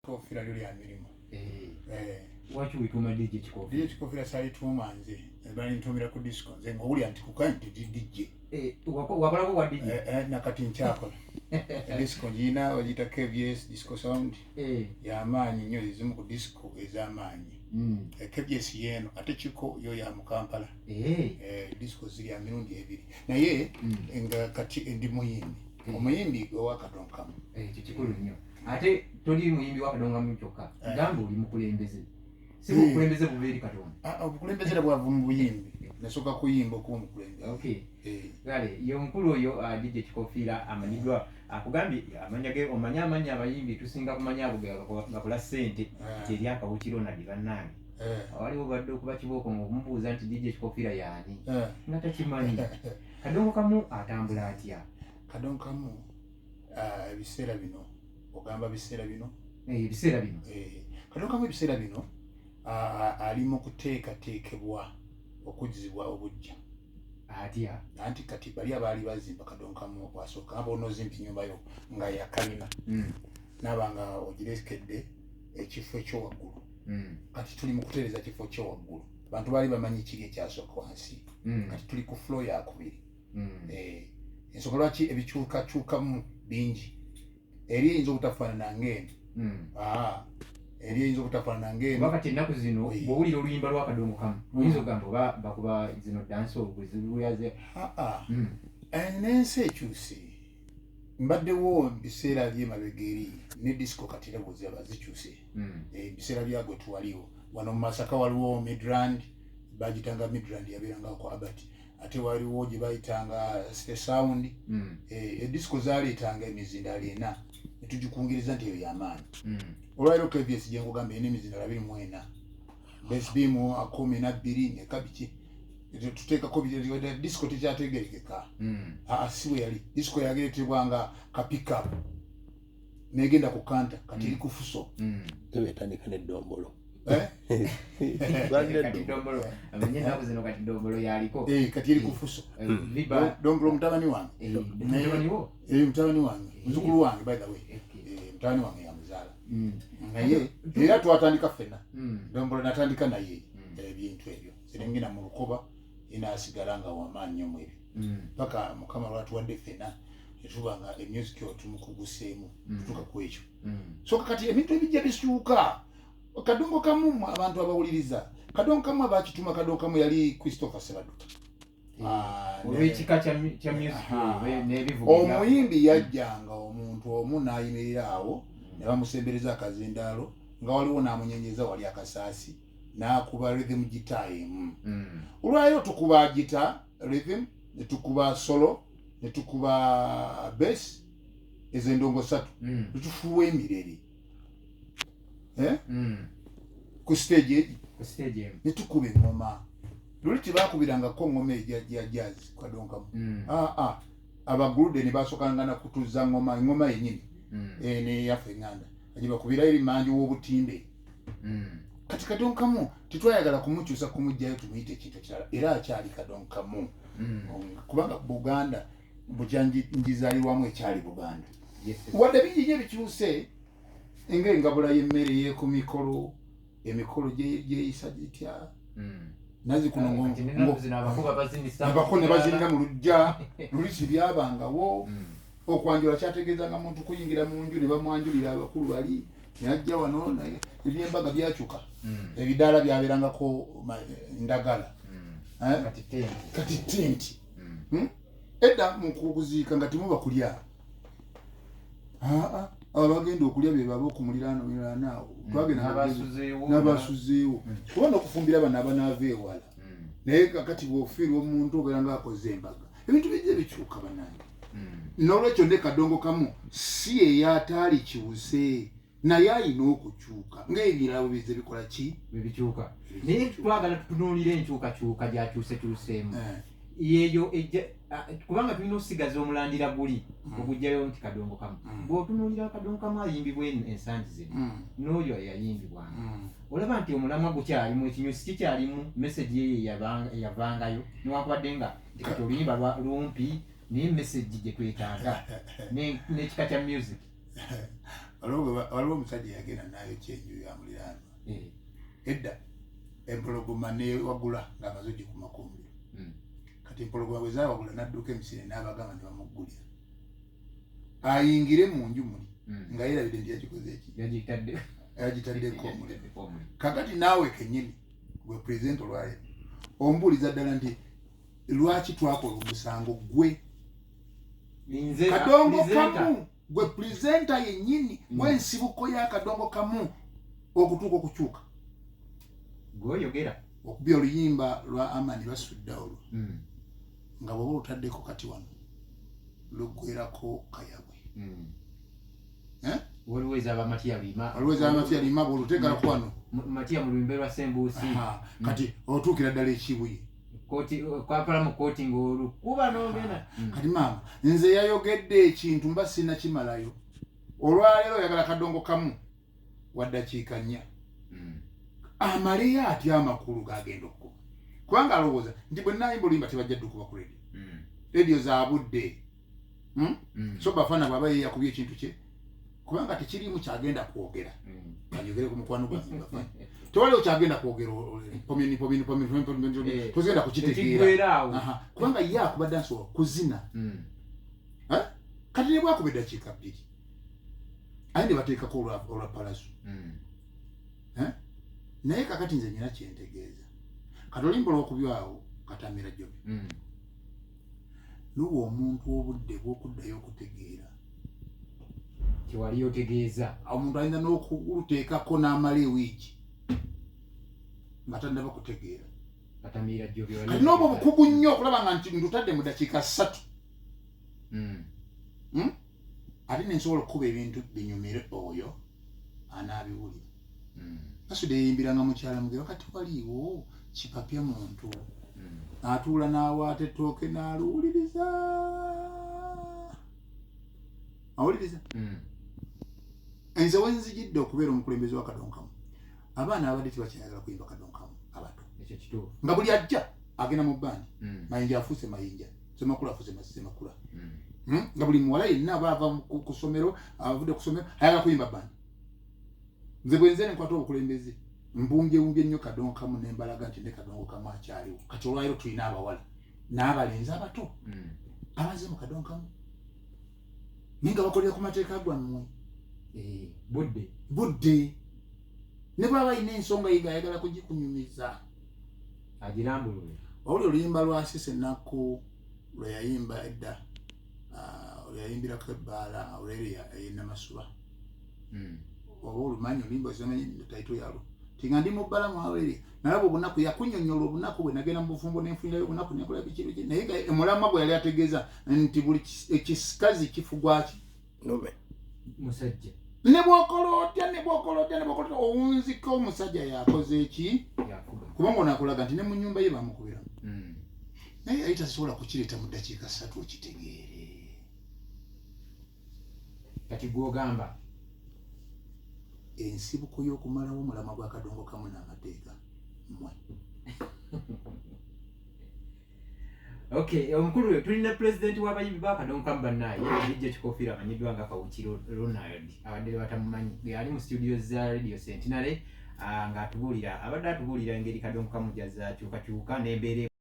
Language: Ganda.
Kikofira lyo lya mirimu. Eh. Waki wetuma DJ Kikofira? DJ Kikofira salituuma nze, balintuumira ku disco nze ng'owulira nti kuka nti DJ. Wakolako kwa DJ? Nakati nkyakola. Disco ngirina, bagiyita KBS Disco Sound. Yamaanyi nnyo, ezimu ku disco ez'amaanyi. KBS yeeno, ate Kiko yo ya mu Kampala. Disco ziri ya mirundi ebiri, naye nga kati ndi muyimbi, omuyimbi owakadonkamu. Ekyo kikulu nnyo. Ate toli muyimbi wa kadongamu kyokka, gamba oli mukulembeze. Si bukulembeze buva eri Katonda? Ah, obukulembeze era bwava mu buyimbi. Nasooka kuyimba okuba omukulembeze. Kale ye omukulu oyo, DJ Kikofiira, amanyiddwa, akugambye amanya ge. Omanye amanya abayimbi tusinga kumanya ago gakola ssente. Eri akawukiro nadi bannange. Waliwo badde okuba kibooko ng'omubuuza nti DJ Kikofiira yaani, nga takimanyi. Kadongo kamu atambula atya? Kadonkamu, ebiseera bino, ogamba biseera bino? Ebiseera bino. Kadonkamu ebiseera bino ali mu kuteekateekebwa okuzzibwa obujja. Atya? Anti kati bali abaali bazimba kadonkamu okwasooka, nga bonoozimba ennyumba yo nga yakalina, naaba nga ogirekedde ekifo ekyowaggulu. Kati tuli mu kutereeza kifo kyowaggulu. Abantu baali bamanyi kiri ekyasooka wansi. Kati tuli ku floor yakubiri. Ensonga lwaki ebikyukakyukamu bingi, eri eyinza obutafaanana ng'eno. Eri eyinza obutafaanana ng'eno. Kuba kati ennaku zino bw'owulira oluyimba lwa kadongo kamu, oyinza okugamba oba bakuba zino dansi bwezibuyaze. N'ensi ekyuse. Mbaddewo biseera byemabega eri ne disco, kati era bwoziraba zikyuse. Ebiseera byagwe tuwaliwo wano mu Masaka, waliwo Midrand, bagitanga Midrand, yabeerangako Albert, ate waliwo gye bayitanga City Sound. Edisco zaleetanga emizindaalo ena netugikungiriza nti eyo yamaanyi. Olwaliro KVS gyenkugamba erina emizindaalo 24, besbimu 12 nekabiki tuteekako. Disco tekyategerekeka. Aa, si bwe yali. Disco yageretebwanga ka pickup negenda ku kanta, kati eri ku fuso. Yatandika neddombolo. Eh? Kati dombolo, amanye ennaku zino kati dombolo yaliko. Kati eri ku fuso. Viba. Dombolo mutabani wange. Mutabani wo? Mutabani wange, muzukulu wange, by the way. Mutabani wange yamuzaala. Naye era twatandika ffenna. Dombolo natandika naye ebintu ebyo, zirengena mu lukoba, inaasigala nga wamaanyi nnyo mu ebyo, paka Mukama lwatuwadde ffenna netuba nga emusic oyo tumukuguseemu, tutuuka ku ekyo. So kakati ebintu ebijja bikyuka. Kadongo kamu, abantu abawuliriza kadongo kamu abakituma kadongo kamu yali Christopher Sebaduka. Olw'ekika kya music n'ebivuga. Omuyimbi yajjanga omuntu omu n'ayimirira awo ne bamusembereza akazindaalo, nga waliwo n'amunyenyeza wali akasaasi, n'akuba rhythm guitar emu. Olwaliro tukuba guitar rhythm, ne tukuba solo, ne tukuba bass, ez'endongo ssatu, netufuuwa emirere, eh? Ku stage egi. Ku stage emu. Ne tukuba eŋŋoma. Luli tebakubirangako ŋŋoma eja jazz kadonkamu. Aa, abagulude ne basookanga na kutuza ŋŋoma, eŋŋoma yennyini. Neyaffe eŋŋanda agibakubira eri manju w'obutimbe. Kati kadonkamu tetwayagala kumukyusa kumugjayo tumuyite ekintu ekirala, era akyali kadonkamu, kubanga Buganda bukyanjizaalirwamu ekyali Buganda. Wadde bingi nyo ebikyuse, ngaengabula y'emmere y'eku mikolo, emikolo gyeyisa gitya nazikuno. Kati n'ennaku zino abako babazinisa. Abako ne bazinira mu luggya. Luli tibyabangawo. Okwanjula kyategeezanga muntu kuyingira mu nju ne bamwanjulira abakulu bali, najja wano. Naye ebyembaga byakyuka. Ebidaala byabeerangako ndagala. Eh? Kati tenti. Kati tenti. Edda mu kuziika nga temuba kulya. Aa, abo bagenda okulya be baba okumuliraano miriraano awo. Twagenda N'abasuzeewo. N'abasuzeewo, kuba n'okufumbira bano abanaava ewala. Naye kakati bw'ofiirwa omuntu, obeera nga akoze embaga. Ebintu bijja bikyuka, banange. N'olwekyo ne kadongo kamu si eyataali kiwuse, naye ayina okukyuka ng'ebirala bwe bize bikola ki. Bwe bikyuka. Naye twagala tutunuulire enkyukakyuka gyakyusekyuseemu. Yeeyo ejja kubanga tulina okusigaza omulandira guli ogujjayo nti kadongo kamu. Bw'otunuulira kadongo kamu ayimbibwa eno ensangi zino n'oyo eyayimbibwanga, olaba nti omulamwa gukyalimu, ekinyusi kikyalimu, message yeyo eyavangayo, newankubadde nga nti kati oluyimba lumpi, naye message gye twetaaga n'ekika kya music. Waliwo omusajja yagenda nayokya enju ya muliraanwa. Edda empologoma newagula ng'amaze ogikumako omuliro. Kati empologoma bwe zaawagula n'adduka emisinde n'abagamba ne bamuggulira ayingire mu nju muli nga yeerabidde nti yagikoze eki, yagitaddeko omuliro. Kakati naawe kennyini gwe pulezidenti olwaleero ombuuliza ddala nti lwaki twakola omusango gwe Kadongo Kamu, gwe pulezidenta yennyini, gwe nsibuko ya Kadongo Kamu okutuuka okukyuka gweoyogera okubya oluyimba lwa Amani Basudde olwo nga bw'oba olutaddeko kati wano luggwerako kayabwe. Waliwo ez'abamatiya lima, waliwo ez'abamatiya lima bw'oluteekalako wano matiya mu luyimba lwa Sembuusi, kati otuukira ddala ekibuye kwapala mu kooti ng'olukuba n'ogenda. Kati maama nze yayogedde ekintu mba sinnakimalayo. Olwaleero oyagala Kadongo Kamu wa ddakiika 4 amaleyo atya amakulu gagenda okukuba, kubanga alowooza nti bwe naayimba oluyimba tebajja ddukuba ku rediyo, rediyo za budde. So Bafana bw'aba ye yakubye ekintu kye kubanga tekiriimu kyagenda kwogera, kanyogere ku mukwano gwange Bafana, tewaliwo kyagenda kwogera, pomini pomini pomini pomini, tozigenda kukitegeera kubanga ye akuba dansi kuzina. Kati ne bwakuba eddakiika 2 aye ne bateekako olwa Palaso. Naye kakati nze nyina kyentegeeza, kati olimba olwokubyawo katamira jobi luwa omuntu obudde bw'okuddayo okutegeera kyewali otegeeza. Omuntu alina n'okuluteekako n'amala ewiiki nga tannaba kutegeera. Kati n'obwo obukugu nnyo okulaba nga nti ndutadde mu dakiika 3 ate nensobola okukuba ebintu binyumire oyo anaabiwulira. Basudde yeyimbiranga mukyala mugero, kati waliiwo kipapya muntu atuula n'awaata ettooke n'aluwuliriza awuliriza. Nze wenzijidde okubeera omukulembeze wa Kadonkamu, abaana abadde tebakyayagala kuyimba Kadonkamu abato, nga buli ajja agenda mu bandi. Mayinja afuuse Mayinja, Semakula afuuse Semakula, nga buli muwala yenna aba ava ku ssomero, avudde ku ssomero ayagala kuyimba bandi. Nze bwe nze nenkwata obukulembeze mbumbyewumbye nnyo Kadongo Kamu nembalaga nti ne Kadongo Kamu akyaliwo. Kati olwaliro tulina abawala n'abalenzi abato abaze mu Kadongo Kamu naye nga bakolera ku mateeka gwammwe. Budde budde ne bwaba alina ensonga ye ng'ayagala kugikunyumiza agirambulule. Wawuli oluyimba lwa Sise Ennaku lwe yayimba edda, lwe yayimbirako ebbaala Aurelia ey'Enamasuba, oba olumanyi oluyimba, simanyi title yalwo, ti nga ndi mu bbala mu Aurelia nalaba obunaku, yakunyonnyola obunaku bwe nagenda mu bufumbo nenfunirayo obunaku nenkola biki biki, naye nga omulamwa gwe yali ategeeza nti buli ekikazi kifugwa ki musajja. Ne bwokola otya, ne bwokola otya, ne bwokola otya, owunzika omusajja yakoze eki, kubanga onakulaga nti ne mu nnyumba ye bamukubiramu, naye yali tasobola kukireeta mu ddakiika 3 okitegeere. Kati gwogamba ensibuko y'okumalawo omulamwa gwa Kadongo Kamu n'amateeka mmwe. Okay, omukulu tulina pulezidenti w'abayimbi ba Kadongo Kamu bannaaye Elijja Kikofiira amanyiddwa nga Kawuki Ronald, abadde batamumanyi, ali mu studio za Radio Centenary ng'atubuulira, abadde atubuulira engeri Kadongo Kamu gy'azaakyukakyuka n'embeera.